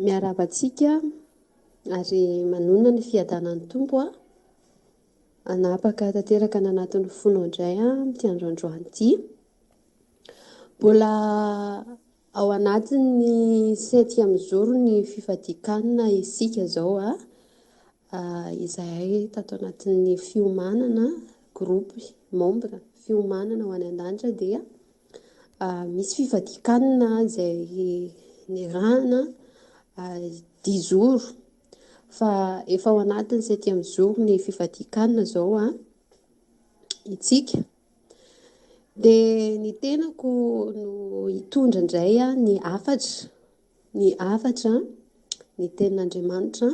Miarahaba antsika ary manonona ny fiadanan'ny Tompo a. Hanapaka tanteraka ny anatin'ny fonao indray amin'ity andro androany ity. Mbola ao anatin'ny septième jour ny fifadian-kanina isika izao a. Izahay tato anatin'ny fiomanana groupe membre fiomanana ho any an-danitra dia Misy fifadian-kanina izay niarahana dix jours fa efa ao anatin'ny septième jour ny fifadian-kanina izao isika. Dia ny tenako no hitondra indray ny hafatra, ny hafatra, ny tenin'Andriamanitra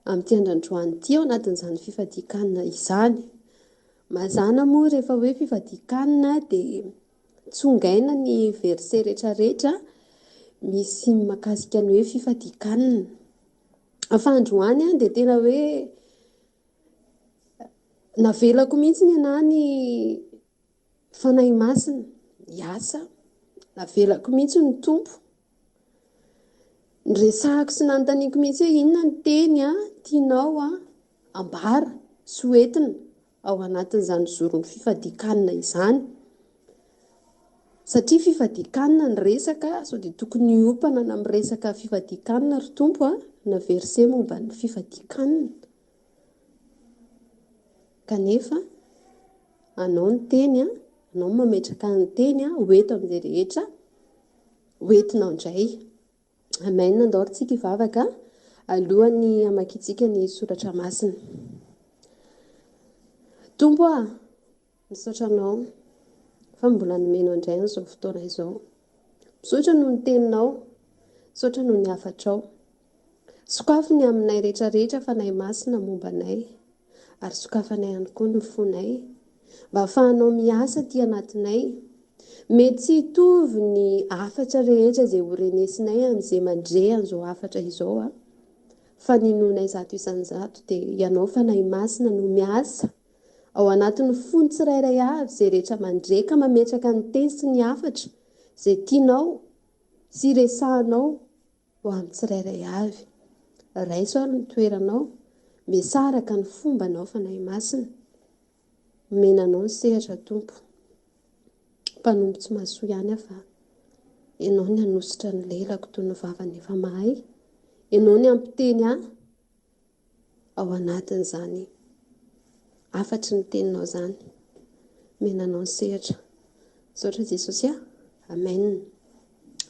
amin'ity andro androany ity ao anatin'izany fifadian-kanina izany. Mazàna moa rehefa hoe fifadian-kanina dia tsongaina ny verset rehetrarehetra misy mahakasika ny hoe fifadian-kanina. Fa androany dia tena hoe navelako mihitsy ny anah ny Fanahy Masina hiasa, navelako mihitsy ny Tompo. Niresahako sy nanontaniako mihitsy hoe inona ny teny tianao ambara sy ho entina ao anatin'izany zoron'ny fifadian-kanina izany. Satria fifadian-kanina ny resaka, sao dia tokony hiompana amin'ny resaka fifadian-kanina ry Tompo a, na verset momba ny fifadian-kanina. Kanefa, anao ny teny, anao no mametraka ny teny ho eto amin'izay rehetra ho entinao indray. Amen. Andao ry tsika hivavaka alohan'ny hamakiantsika ny soratra masina. Tompo a, misaotra anao fa mbola nomenao indray an'izao fotoana izao. Misaotra noho ny teninao, misaotra noho ny hafatrao. Sokafy ny aminay rehetra rehetra Fanahy Masina momba anay ary sokafanay ihany koa ny fonay mba afahanao miasa aty anatinay. Mety tsy hitovy ny hafatra rehetra izay ho renesinay amin'izay mandre an'izao hafatra izao a, fa ny inoanay 100% dia Ianao Fanahy Masina no miasa ao anatin'ny fony tsirairay avy izay rehetra mandre ka mametraka ny teny sy ny hafatra izay tianao sy resahanao ho amin'ny tsirairay avy. Raiso ary ny toeranao, miasà araka ny fombanao Fanahy Masina. Omena anao ny sehatra Tompo. Mpanompo tsy mahasoa ihany aho fa Ianao ny hanositra ny lelako toy ny vavany efa mahay. Ianao ny hampiteny ahy ao anatin'izany hafatry ny teninao izany. Omena anao ny sehatra. Misaotra Jesosy a. Amen.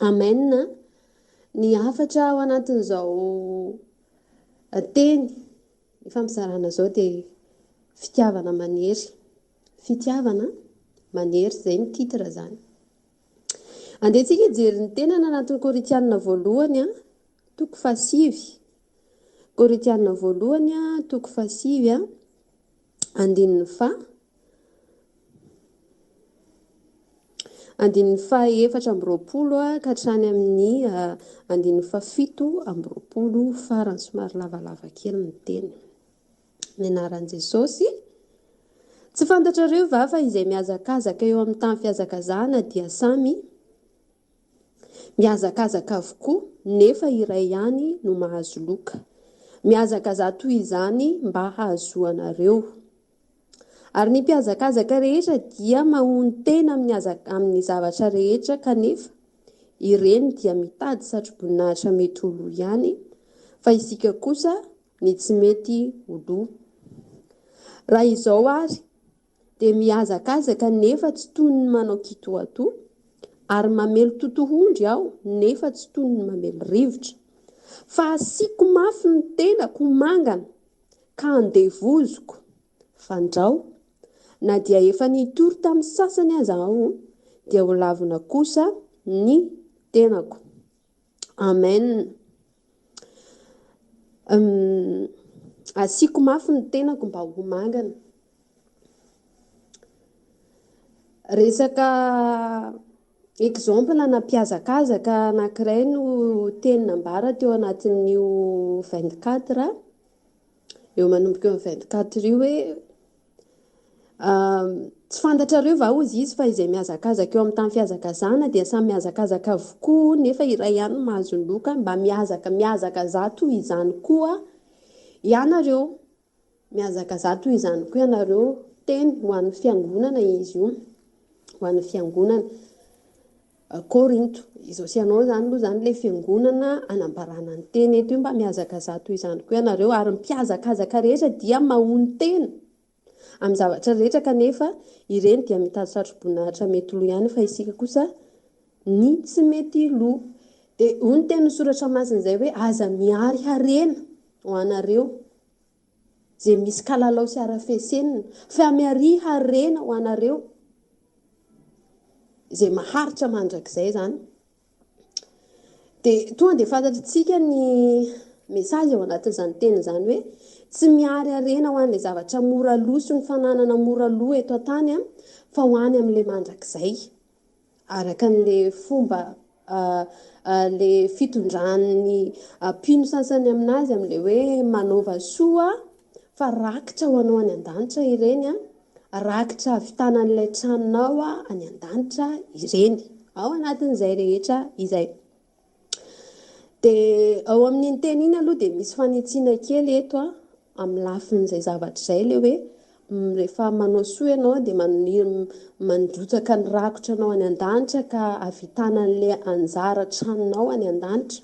Amen. Ny hafatra ao anatin'izao teny ifampizarana izao dia fitiavana manery. Fitiavana manery, izay ny titre izany. Andeha tsika hijery ny tenany anatin'ny Korintianina voalohany toko fahasivy. Korintianina voalohany toko fahasivy andininy faha andininy faha 24 ka hatrany amin'ny andininy faha 27 farany somary lavalava kely ny teny. Ny anaran'i Jesosy. Tsy fantatrareo va fa izay mihazakazaka eo amin'ny tany fihazakazahana dia samy mihazakazaka avokoa, nefa iray ihany no mahazo loka. Mihazakazaha toy izany mba hahazoanareo. Ary ny mpihazakazaka rehetra dia mahonon-tena amin'ny amin'ny zavatra rehetra kanefa ireny dia mitady satroboninahitra mety ho lo ihany, fa isika kosa ny tsy mety ho lo. Raha izao ary, dia mihazakazaka nefa tsy toy ny manao kitoatoa, ary mamely totohondry aho nefa tsy toy ny mamely rivotra. Fa asiako mafy ny tenako ho mangana, ka andevoziko, fandrao, na dia efa nitory tamin'ny sasany aza aho, dia ho lavina kosa ny tenako. Amen. Asiako mafy ny tenako mba ho mangana. Resaka exemple na mpihazakazaka anankiray no teny nambara teo anatin'io 24, eo manomboka eo amin'ny 24 io hoe. Tsy fantatrareo va hozy izy fa izay mihazakazaka eo amin'ny tany fihazakazahana dia samy mihazakazaka avokoa nefa iray ihany no mahazo ny loka, mba mihazaka mihazakazaha toy izany koa ianareo. Mihazakazaha toy izany koa ianareo. Teny ho an'ny fiangonana izy io, ho an'ny fiangonana. Korinto. Izao sy ianao izany aloha izany ilay fiangonana anambarana ny teny eto io, mba mihazakazaha toy izany koa ianareo, ary ny mpihazakazaka rehetra dia mahonon-tena amin'ny zavatra rehetra kanefa ireny dia mitady satroboninahitra mety lo ihany fa isika kosa ny tsy mety lo. Dia hoy ny tenin'ny soratra masina izay hoe aza mihary harena ho anareo izay misy kalalao sy harafesenina fa miharia harena ho anareo izay maharitra mandrakizay izany. Dia tonga dia fantatritsika ny message ao anatin'izany teny izany hoe tsy mihary harena ho an'ilay zavatra mora lo sy ny fananana mora lo eto an-tany fa ho any amin'ilay mandrakizay. Araka an'ilay fomba ilay fitondran'ny mpino sasany aminazy amin'ilay hoe manaova soa fa rakitra ho anao any an-danitra ireny an. Rakitra hahavitana an'ilay tranonao any an-danitra ireny. Ao anatin'izay rehetra izay. Dia ao amin'iny teny iny aloha dia misy fanitsiana kely eto amin'ny lafin'izay zavatra izay, ilay hoe rehefa manao soa ianao dia mandrotsaka ny rakotra anao any an-danitra ka hahavitana an'ilay anjara tranonao any an-danitra.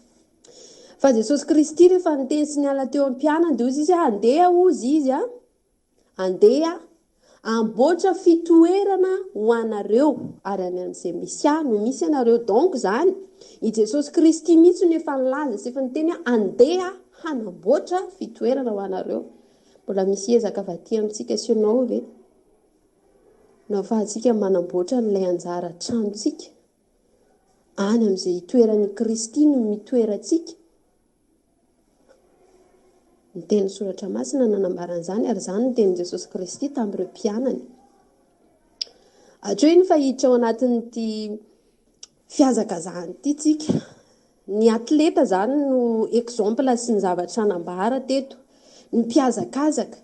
Fa Jesosy Kristy rehefa niteny sy niala teo amin'ny mpianany dia hoy izy, andeha hozy izy a. Andeha hamboatra fitoerana ho anareo ary any amin'izay misy ahy no misy anareo. Donc izany, i Jesosy Kristy mihitsy no efa nilaza sy efa niteny hoe andeha hanamboatra fitoerana ho anareo. Mbola misy ezaka avy aty amintsika sy ianao ve no ahafahantsika manamboatra an'ilay anjara tranontsika? Any amin'izay itoeran'i Kristy no mitoerantsika. Ny tenin'ny Soratra Masina nanambara an'izany ary izany no tenin'i Jesosy Kristy tamin'ireo mpianany. Hatreo iny fa hiditra ao anatin'ity fihazakazahana ity tsika. Ny atleta izany no exemple sy ny zavatra nambara teto. Ny mpihazakazaka.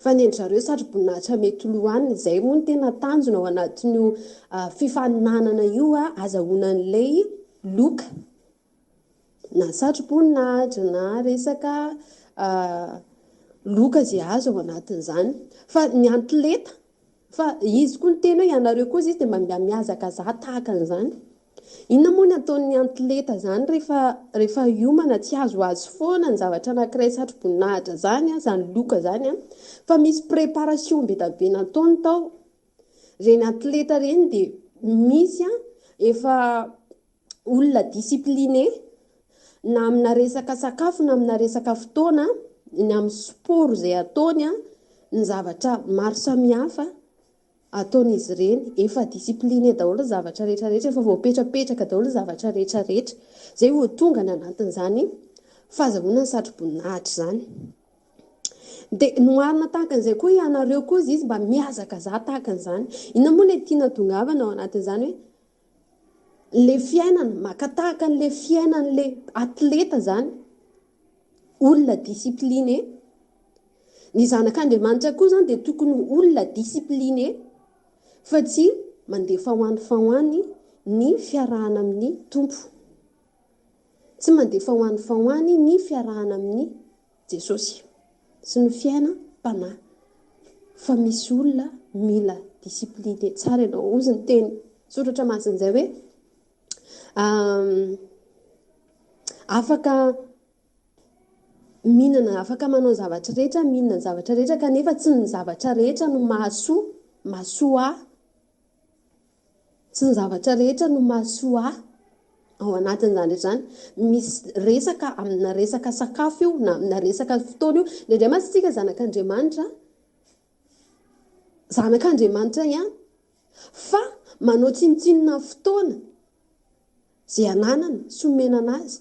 Fa ny an-dry zareo satroboninahitra mety lohanina. Izay moa no tena tanjona ao anatin'io fifaninanana io, azahoana an'ilay loka. na satroboninahitra na resaka loka izay azo ao anatin'izany. Fa ny atleta, fa izy koa niteny hoe ianareo koa izy dia mba mihazakazaha tahaka an'izany. Inona moa ny ataon'ny atleta izany rehefa rehefa hiomana tsy azoazo foana ny zavatra anankiray satroboninahitra izany, izany loka izany, fa misy préparation be dia be nataony tao. Ireny atleta ireny dia misy efa olona discipliné na amina resaka sakafo na amina resaka fotoana, ny amin'ny sport izay ataony, ny zavatra maro samihafa ataon'izy ireny, efa discipliné daholo ny zavatra rehetra rehetra, efa voapetrapetraka daholo ny zavatra rehetra rehetra, izay vao tonga any anatin'izany fahazahoana ny satroboninahitra izany. Dia noharina tahaka an'izay koa ianareo koa izy mba mihazakazaha tahaka an'izany. Inona moa ilay tiana tongavana ao anatin'izany hoe Le fiainana, maka tahaka an'le fiainan'le atleta zany, olona discipliné. Ny zanak'Andriamanitra koa zany dia tokony ho olona discipliné fa tsy mandeha fa ho any fa ho any ny fiarahana amin'ny Tompo. Tsy mandeha fa ho any fa ho any ny fiarahana amin'ny Jesosy sy ny fiainam-panahy fa misy olona mila discipline tsara ianao. Hozy ny teny soratra masina izay hoe afaka mihinana, afaka manao zavatra rehetra, mihinana ny zavatra rehetra kanefa tsy ny zavatra rehetra no mahasoa, mahasoa ahy. Tsy ny zavatra rehetra no mahasoa ahy ao anatin'izany rehetra izany. Misy resaka amina resaka sakafo io na amina resaka fotoana io. Indraindray mantsy isika zanak'Andriamanitra, zanak'Andriamanitra ihany fa manao tsinontsinona ny fotoana izay ananany sy omena anazy.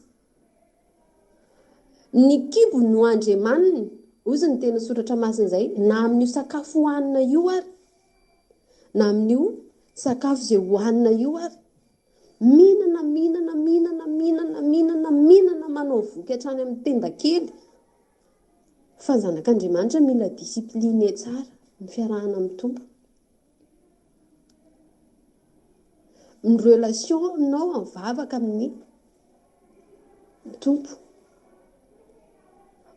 Ny kibo no andriamaniny, hozy ny tenin'ny soratra masina izay, na amin'io sakafo hohanina io ary. Na amin'io sakafo izay hohanina io ary. Mihinana, mihinana, mihinana, mihinana, mihinana, mihinana, manao voky hatrany amin'ny tenda kely. Fa ny zanak'Andriamanitra mila discipliné tsara. Ny fiarahana amin'ny Tompo. Ny relation-nao amin'ny vavaka amin'ny Tompo.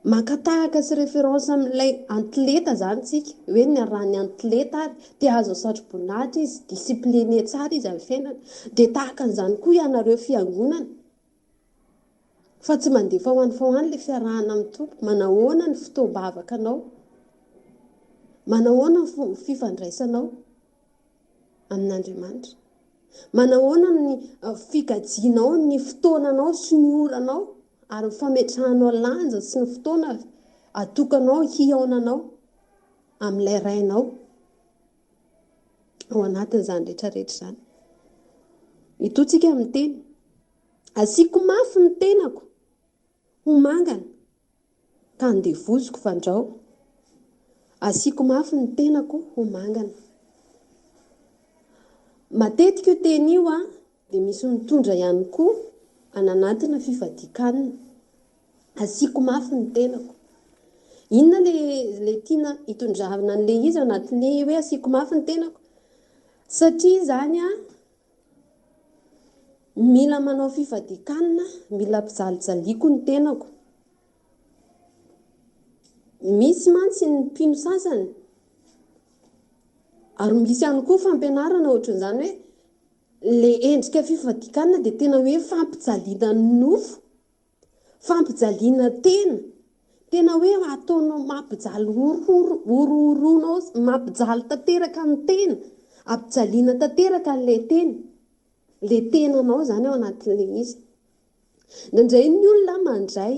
Maka tahaka sy référence amin'ilay atleta izany tsika, hoe niarahan'ny atleta ary te hahazo satroboninahitra izy, discipliné tsara izy amin'ny fiainana. Dia tahaka an'izany koa ianareo fiangonana. Fa tsy mandefa ho any fa ho any ilay fiarahana amin'ny Tompo. Manahoana ny fotoam-bavakanao? Manahoana ny fifandraisanao amin'Andriamanitra? Manahoana ny fikajianao ny fotoananao sy ny oranao ary ny fametrahanao lanja sy ny fotoana atokanao hihaonanao amin'ilay Rainao ao anatin'izany rehetrarehetra izany? Itotsika amin'ny teny. Asiako mafy ny tenako ho mangana ka andevoziko fandrao. Asiako mafy ny tenako ho mangana. Matetika io teny io dia misy mitondra ihany koa any anatina fifadian-kanina. Asiako mafy ny tenako. Inona le le tiana hitondrana an'ilay izy ao anatin'ilay hoe asiako mafy ny tenako? Satria izany an, Mila manao fifadian-kanina, mila ampijalijaliako ny tenako. Misy mantsy ny mpino sasany, ary misy ihany koa fampianarana ohatran'izany hoe le endrika fifadian-kanina dia tena hoe fampijaliana ny nofo. Fampijaliana tena, tena hoe ataonao mampijaly horohoro, horohoronao, mampijaly tanteraka ny tena, ampijaliana tanteraka an'ilay tena, ilay tenanao izany ao anatin'ilay izy. Indraindray ny olona mandray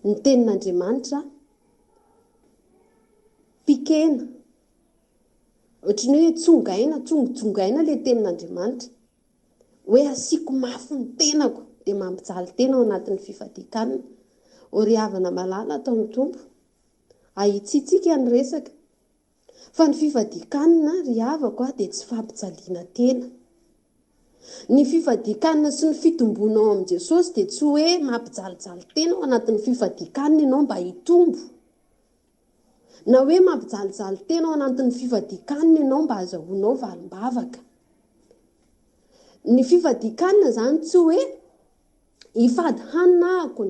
ny tenin'Andriamanitra pikena, ohatran'ny hoe tsongaina, tsongotsongaina ilay tenin'Andriamanitra. Hoe asiako mafy ny tenako dia mampijaly tena ao anatin'ny fifadian-kanina. Ô ry havana malala ato amin'ny Tompo, ahitsiantsika ny resaka. Fa ny fifadian-kanina, ry havako a, dia tsy fampijaliana tena. Ny fifadian-kanina sy ny fitomboana ao amin'i Jesosy dia tsy hoe mampijalijaly tena ao anatin'ny fifadian-kanina ianao mba hitombo. Na hoe mampijalijaly tena ao anatin'ny fifadian-kanina ianao mba hazahoanao valim-bavaka. Ny fifadian-kanina izany tsy hoe hifady hanina ahako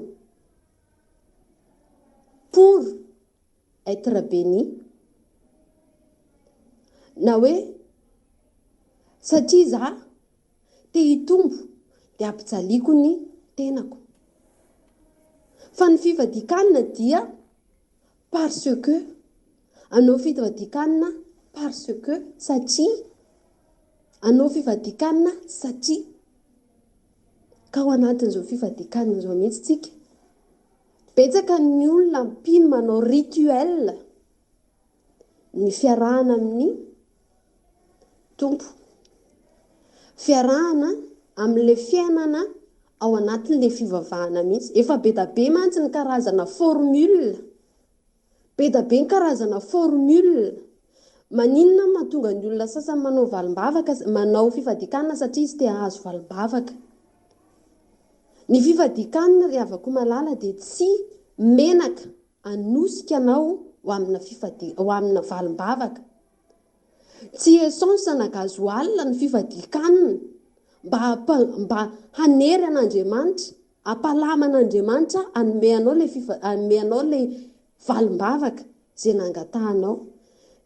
pour être béni. Na hoe satria za te hitombo dia ampijaliako ny tenako. Fa ny fifadian-kanina dia Parce que. Anao fivadikanina parce que, satria. Anao fivadikanina satria. Ka ao anatin'izao fivadikanina izao mihitsy tsika. Betsaka ny olona mpino manao rituel ny fiarahana amin'ny Tompo. Fiarahana amin'ilay fiainana ao anatin'ilay fivavahana mihitsy. Efa be da be mantsy ny karazana formule. Be da be ny karazana formule. Maninona no mahatonga ny olona sasany manao valim-bavaka, manao fifadian-kanina satria izy te hahazo valim-bavaka. Ny fifadian-kanina ry havako malala dia tsy menaka hanosika anao ho amina fifadi-, ho amina valim-bavaka. Tsy essence na gasoil ny fifadian-kanina mba mba hanery an'Andriamanitra, hampalama an'Andriamanitra hanome anao ilay fifa- hanome anao ilay valim-bavaka izay nangatahanao.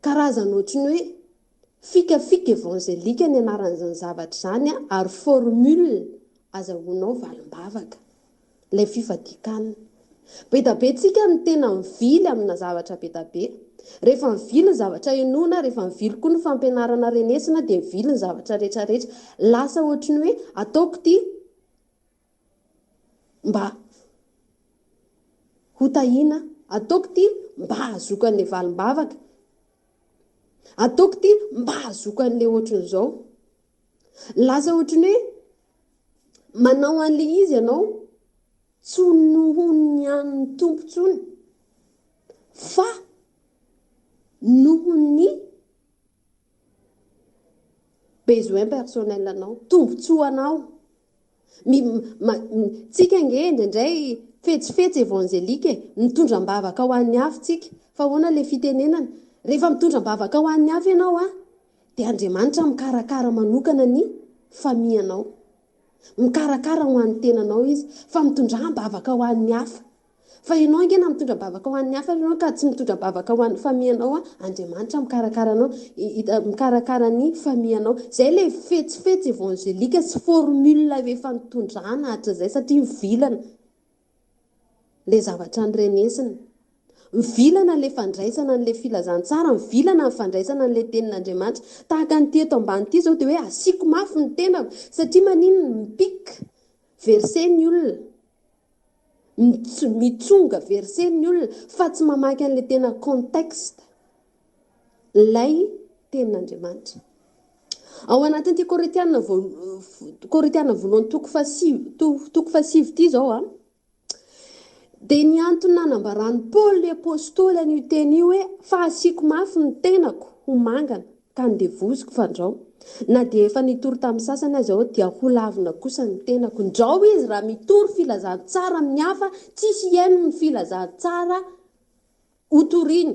Karazana ohatry ny hoe fikafika evangelika ny anaran'izany zavatra izany ary formule azahoanao valim-bavaka. Ilay fifadian-kanina. Be da be tsika no tena mivily amina zavatra be da be. Rehefa mivily ny zavatra inoana, rehefa mivily koa ny fampianarana renesina dia mivily ny zavatra rehetra rehetra. Lasa ohatry ny hoe ataoko ity mba ho tahiana, ataoko ity mba hahazoako an'ilay valim-bavaka, ataoko ity mba hahazoako an'ilay ohatrin'izao. Lasa ohatry ny hoe manao an'ilay izy ianao tsy ho noho ny an'ny Tompo intsony fa noho ny besoin personnel anao, tombontsoanao. Tsika ange indraindray. Fetsifetsy evanjelika e! Mitondra am-bavaka ho an'ny hafa tsika. Fa ahoana ilay fitenenana? Rehefa mitondra am-bavaka ho an'ny hafa ianao an, dia Andriamanitra mikarakara manokana ny famille-nao. Mikarakara ho an'ny tenanao Izy. Fa mitondrà am-bavaka ho an'ny hafa. Fa ianao ange na mitondra am-bavaka ho an'ny hafa ary ianao ka tsy mitondra am-bavaka ho an'ny famille-nao an, Andriamanitra mikarakara anao, mikarakara ny famille-nao. Izay ilay fetsifetsy evanjelika sy formule efa nitondrana hatrizay satria mivilana ilay zavatra norenesina. Mivilana ilay fandraisana an'ilay filazantsara, mivilana ny fandraisana an'ilay tenin'Andriamanitra. Tahaka an'ity eto ambany ity izao dia hoe asiako mafy ny tenako satria maninona? Mi-pique verset ny olona. Mitsonga verset ny olona fa tsy mamaky an'ilay tena contexte ilay tenin'Andriamanitra. Ao anatin'ity Korintiana Korintiana voalohany toko fahasivy toko fahasivy ity izao a, dia ny antony nanambaran'i Paoly apostoly an'io teny io hoe fa asiako mafy ny tenako ho mangana ka andevoziko fandrao. Na dia efa nitory tamin'ny sasany aza aho dia ho lavina kosa ny tenako. Ndrao izy raha mitory filazantsara amin'ny hafa, tsisy hihaino ny filazantsara hotoriny.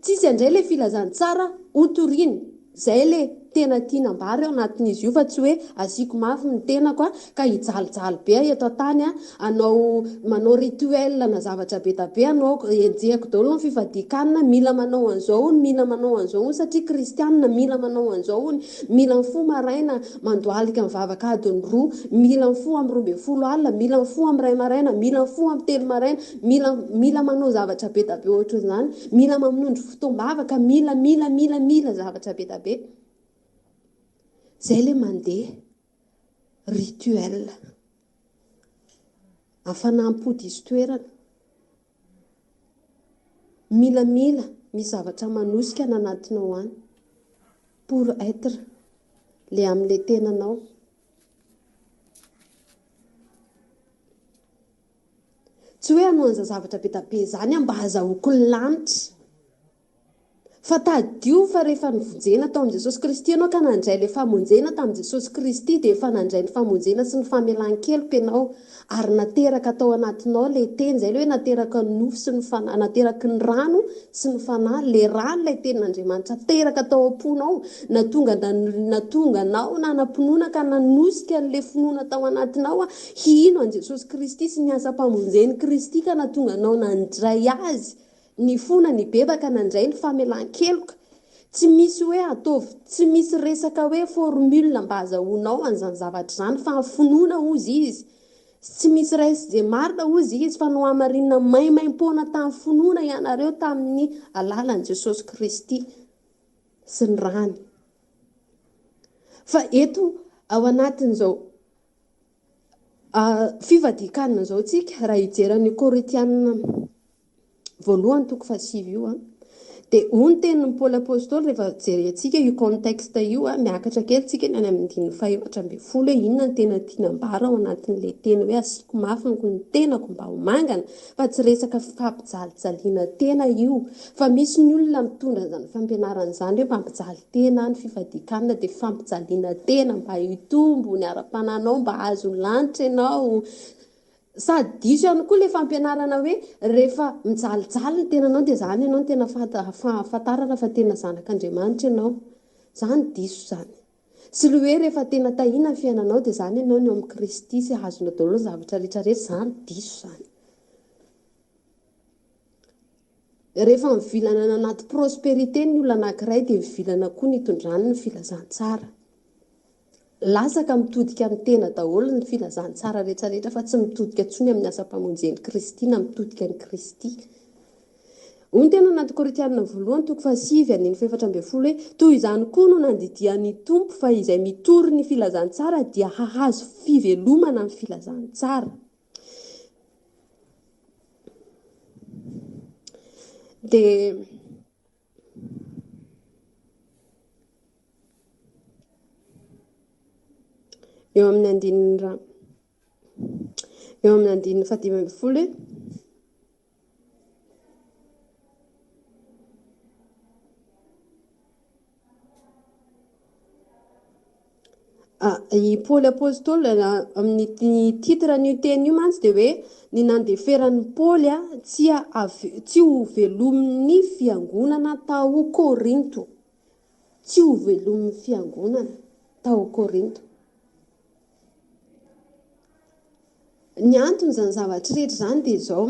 Tsisy handray ilay filazantsara hotoriny. Izay ilay tena tiana ambara eo anatin'izy io fa tsy hoe asiako mafy ny tenako ka hijalijaly be aho eto an-tany, hanao manao rituel na zavatra be da be hanao, enjehiko daholo ny fifadian-kanina, mila manao an'izao hono, mila manao an'izao hono satria kristianina, mila manao an'izao hono, mila mifoha maraina mandohalika mivavaka adiny roa, mila mifoha amin'ny 12 alina, mila mifoha amin'ny iray maraina, mila mifoha amin'ny telo maraina, mila mila manao zavatra be da be ohatran'izany, mila mamonjy fotoam-bavaka, mila mila mila mila zavatra be da be. Zay le mandeha rituel. Hafanam-po diso toerana. Milamila, misy zavatra manosika any anatinao any. Pour être le amin'le tenanao. Tsy hoe hanao an'izany zavatra be da be izany aho mba hazahoako ny lanitra. Fa tadidio fa rehefa novonjena tao amin'i Jesosy Kristy ianao ka nandray ilay famonjena tamin'i Jesosy Kristy dia efa nandray ny famonjena sy ny famelan-keloka ianao ary nateraka tao anatinao ilay teny, izay ilay hoe nateraka ny nofo sy ny fanahy, nateraky ny rano sy ny fanahy, ilay rano ilay tenin'Andriamanitra teraka tao am-ponao, natonga natonga anao nanam-pinoana ka nanosika an'ilay finoana tao anatinao hino an'i Jesosy Kristy sy ny asam-pamonjen'i Kristy ka natonga anao nandray Azy Nifona, nibebaka, nandray ny famelan-keloka. Tsy misy hoe ataovy, tsy misy resaka hoe formule mba azahoanao an'izany zavatra izany fa ny finoana hozy izy. Tsy misy res ze marina hozy izy fa nohamarinina maimaimpoana tamin'ny finoana ianareo tamin'ny alalan'i Jesosy Kristy sy ny rany. Fa eto ao anatin'izao fivadian-kanina izao tsika raha hijery an'io Korintiana voalohany toko fahasivy io an, dia hoy ny tenin'i Paoly Apostoly rehefa jerentsika io contexte io an, miakatra kely tsika ny any amin'ny andininy faha-14 hoe inona no tena tiana ambara ao anatin'ilay teny hoe asiako mafy ny tenako mba ho mangana, fa tsy resaka fampijalijaliana tena io, fa misy ny olona mitondra an'izany fampianarana izany hoe mampijaly tena ny fifadian-kanina dia fampijaliana tena mba hitombo ny ara-panahinao, mba hahazo ny lanitra ianao. Sady diso ihany koa ilay fampianarana hoe rehefa mijalijaly ny tenanao dia izany ianao no tena fahafantarana fa tena zanak'Andriamanitra ianao. Izany diso izany. Sy ilay hoe rehefa tena tahiana ny fiainanao dia izany ianao no eo amin'i Kristy sy azonao daholo ny zavatra rehetra rehetra, izany diso izany. Rehefa mivilana any anaty prospérité ny olona anankiray dia mivilana koa ny hitondrany ny filazantsara. Lasa ka mitodika amin'ny tena daholo ny filazantsara rehetra rehetra fa tsy mitodika intsony amin'ny asam-pamonjen'i Kristy na mitodika an'i Kristy. Hoy ny teny anaty Korintianina voalohany toko fahasivy andininy faha-14 hoe, Toy izany koa no nandidian'ny Tompo fa izay mitory ny filazantsara dia hahazo fivelomana amin'ny filazantsara. Dia Eo amin'ny andininy raha eo amin'ny andininy faha-15 hoe I Paoly Apostoly, amin'ny titre an'io teny io mantsy dia hoe ny nandeferan'i Paoly tsy tsy ho velomin'ny fiangonana tao Korinto. Tsy ho velomin'ny fiangonana tao Korinto. Ny anton'izany zavatra rehetra izany dia izao.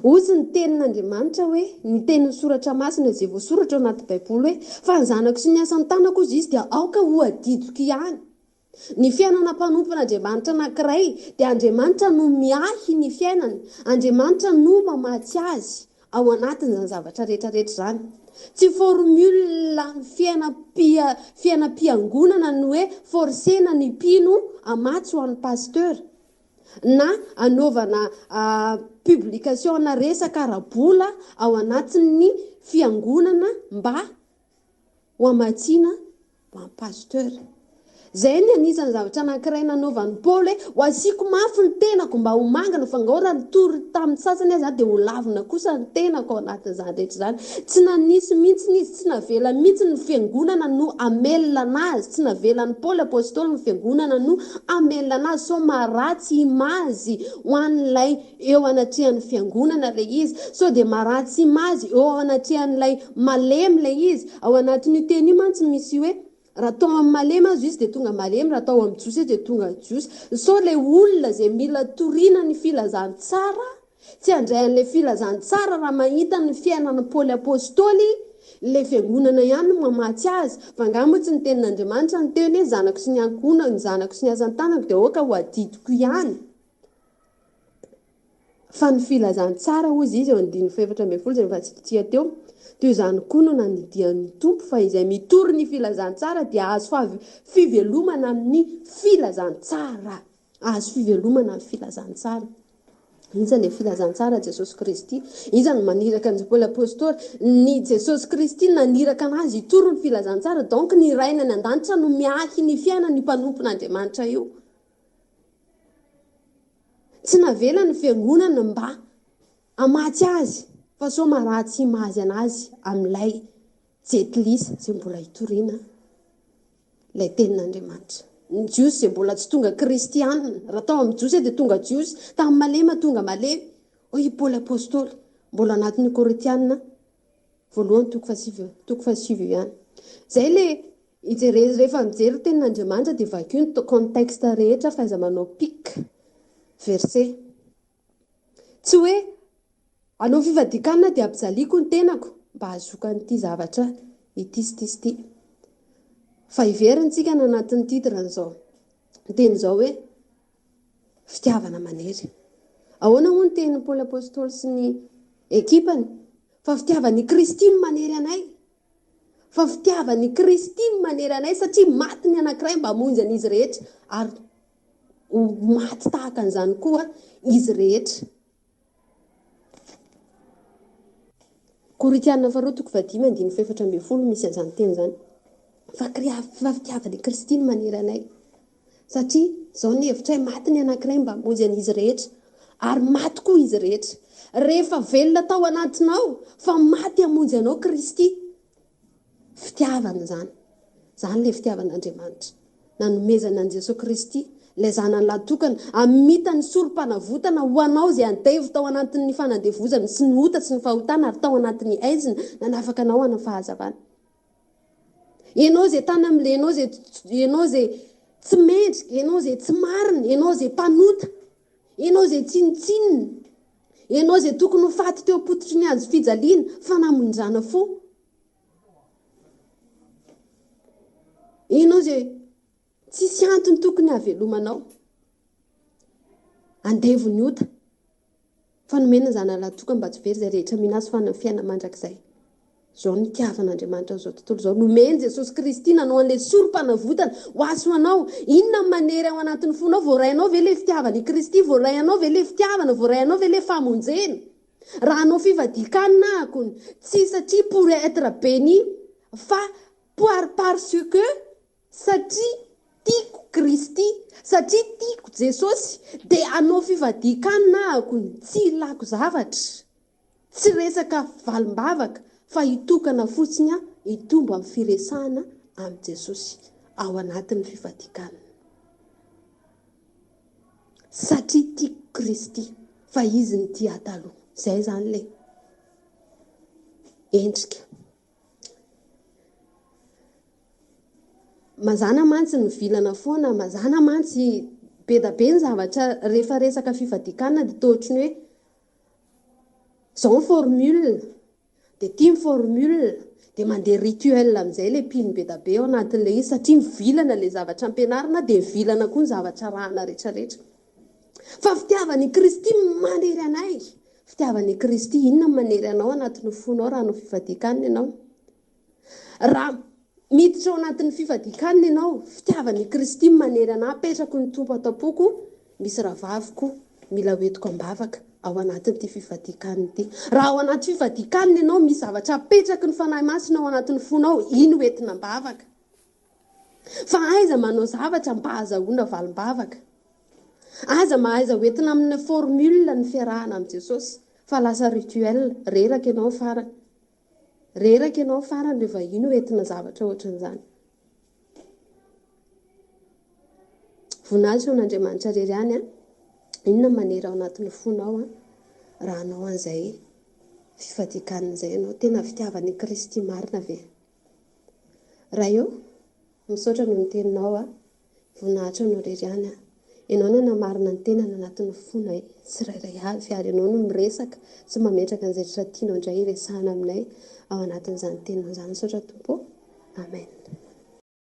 Hozy ny tenin'Andriamanitra hoe, ny tenin'ny soratra masina izay voasoratra ao anaty Baiboly hoe, fa ny zanako sy ny asan'ny tanako hozy izy dia aoka ho adidiko ihany. Ny fiainana mpanompon'Andriamanitra anankiray dia Andriamanitra no miahy ny fiainany, Andriamanitra no mamatsy azy ao anatin'izany zavatra rehetra rehetra izany. Tsy formule fiainam-pia, fiainam-piangonana ny hoe forcena ny mpino hamatsy ho an'ny pasteur. Na anaovana publication ana resaka ara-bola ao anatin'ny fiangonana mba ho hamatsiana ho an'ny pasteur. Izay ny anisan'ny zavatra anankiray nanaovan'i Paoly hoe, ho asiako mafy ny tenako mba ho mangina, fa angao raha nitory tamin'ny sasany aza aho dia ho lavina kosa ny tenako ao anatin'izany rehetra izany. Tsy nanisy mihitsy izy, tsy navela mihitsy ny fiangonana no hamelona anazy, tsy navelan'i Paoly apostoly ny fiangonana no hamelona anazy sao maharatsy image ho an'ilay eo anatrehan'ny fiangonana ilay izy, sao dia maharatsy image eo anatrehan'ilay malemy ilay izy. Ao anatin'io teny io mantsy misy hoe raha atao amin'ny malemy aza izy dia tonga malemy, raha atao amin'ny jiosy izy dia tonga jiosy. Sao ilay olona izay mila toriana ny filazantsara tsy handray an'ilay filazantsara raha mahita ny fiainan'i Paoly Apostoly, ilay fiangonana ihany no mamatsy azy. Fa angaha moa tsy ny tenin'Andriamanitra no teny hoe zanako sy ny ankohonako, ny zanako sy ny asan-tanako dia aoka ho adidiko ihany. Fa ny filazantsara hozy izy eo andininy faha-14 izay novatsikintsika teo, toy izany koa no nandidian'ny Tompo fa izay mitory ny filazantsara dia hahazo fivelomana amin'ny filazantsara. Azo fivelomana ny filazantsara. Iza ilay filazantsara? Jesosy Kristy. Iza no maniraka an'i Paoly Apostoly? Ny Jesosy Kristy naniraka anazy hitory ny filazantsara. Donc ny Rainy any an-danitra no miahy ny fiainan'io mpanompon'Andriamanitra io. Tsy navela ny fiangonana mba hamatsy azy fa sao maharatsy image anazy amin'ilay jetilisa izay mbola hitoriana. Ilay tenin'Andriamanitra. Ny Jiosy izay mbola tsy tonga kristianina, raha tao amin'ny Jiosy dia tonga Jiosy, tamin'ny malemy tonga malemy. Hoy i Paoly Apostoly, mbola anatin'ny Korintianina voalohany toko fahasivy, toko fahasivy io ihany. Izay ilay ijere, rehefa mijery ny tenin'Andriamanitra dia vakio ny contexte rehetra fa aiza manao pic verset. Tsy hoe hanao fifadian-kanina dia ampijaliako ny tenako mba hahazoako an'ity zavatra ity sy ity sy ity. Fa heverintsika any anatin'ny titre an'izao teny izao hoe fitiavana manery. Ahoana moa ny tenin'i Paoly Apostoly sy ny ekipany? Fa fitiavan'i Kristy no manery anay. Fa fitiavan'i Kristy no manery anay satria maty ny anankiray mba hamonjy an'izy rehetra ary ho maty tahaka an'izany koa izy rehetra. Korintiana faharoa toko fahadimy andininy fahefatra ambin'ny folo misy an'izany teny izany. Fa fa fitiavan'i Kristy no manery anay. Satria izao ny hevitray, maty ny anankiray mba hamonjy an'izy rehetra, ary maty koa izy rehetra. Rehefa velona tao anatinao fa maty hamonjy anao Kristy. Fitiavana izany. Izany ilay fitiavan'Andriamanitra. Nanomezana an'i Jesoa Kristy, ilay Zanany lahy tokana, hamita ny sorom-panavotana ho anao izay andevo tao anatin'ny fanandevozana sy ny ota sy ny fahotana ary tao anatin'ny haizina, nanafaka anao hanao fahazavana. Ianao izay tany amin'ilay, ianao izay, ianao izay tsy mendrika, ianao izay tsy marina, ianao izay mpanota, ianao izay tsinontsinona, ianao izay tokony ho faty teo am-pototry ny hazo fijaliana fa namonjana fo. Ianao izay tsisy antony tokony hahavelomanao. Andevo ny ota. Fa nomena ny Zanany lahy tokana mba tsy very izay rehetra mino Azy fa hanana fiainana mandrakizay. Izao no nitiavan'Andriamanitra an'izao tontolo izao. Nomeny Jesosy Kristy nanao an'ilay sorom-panavotana ho azy ho anao. Inona no manery ao anatin'ny fonao? Voarainao ve ilay fitiavan'i Kristy? Voaray anao ve ilay fitiavana? Voaray anao ve ilay famonjena? Raha hanao fivadian-kanina aho akony, tsy satria pour être béni, fa pour parce que satria tiako Kristy, satria tiako Jesosy, dia hanao fivadian-kanina aho akony, tsy ilako zavatra, tsy resaka valim-bavaka, fa hitokana fotsiny aho hitombo amin'ny firesahana amin'i Jesosy. Ao anatin'ny fifadian-kanina. Satria tiako Kristy, fa Izy nitia ahy taloha. Izay izany ilay endrika. Mazàna mantsy ny vilana foana, mazàna mantsy be da be ny zavatra rehefa resaka fifadian-kanina dia toa ohatran'ny hoe izao ny formule, dia ity ny formule, dia mandeha rituel amin'izay ilay mpino be da be ao anatin'ilay izy satria mivilana ilay zavatra ampianarina dia mivilana koa ny zavatra arahana rehetra rehetra. Fa fitiavan'i Kristy manery anay. Fitiavan'i Kristy, inona no manery anao anatin'ny fonao raha hanao fifadian-kanina ianao? Raha miditra ao anatin'ny fifadian-kanina ianao, fitiavan'i Kristy no manery anah, apetrako ny Tompo ato am-poko, misy rahavaviko mila hoentiko am-bavaka ao anatin'ity fifadian-kanina ity. Raha ao anaty fifadian-kanina ianao, misy zavatra apetraky ny Fanahy Masina ao anatin'ny fonao, iny hoentina am-bavaka. Fa aiza manao zavatra mba hahazahoana valim-bavaka. Aza mahaiza hoentina amin'ny formule ny fiarahana amin'i Jesosy fa lasa rituel, reraka ianao farany. Reraka ianao farany rehefa iny hoentina zavatra ohatran'izany. Voninahitra ho an'Andriamanitra irery ihany an. Inona no manery ao anatin'ny fonao an, raha hanao an'izay fifadian-kanina izay ianao? Tena fitiavan'i Kristy marina ve? Ray ô, misaotra noho ny teninao aho. Voninahitra anao irery ihany aho. Ianao no hanamarina ny tenany anatin'ny fonay tsirairay avy ary Ianao no miresaka sy mametraka an'izay rehetra tianao indray hiresahana aminay ao anatin'izany teninao izany. Misaotra Tompo ô. Amen.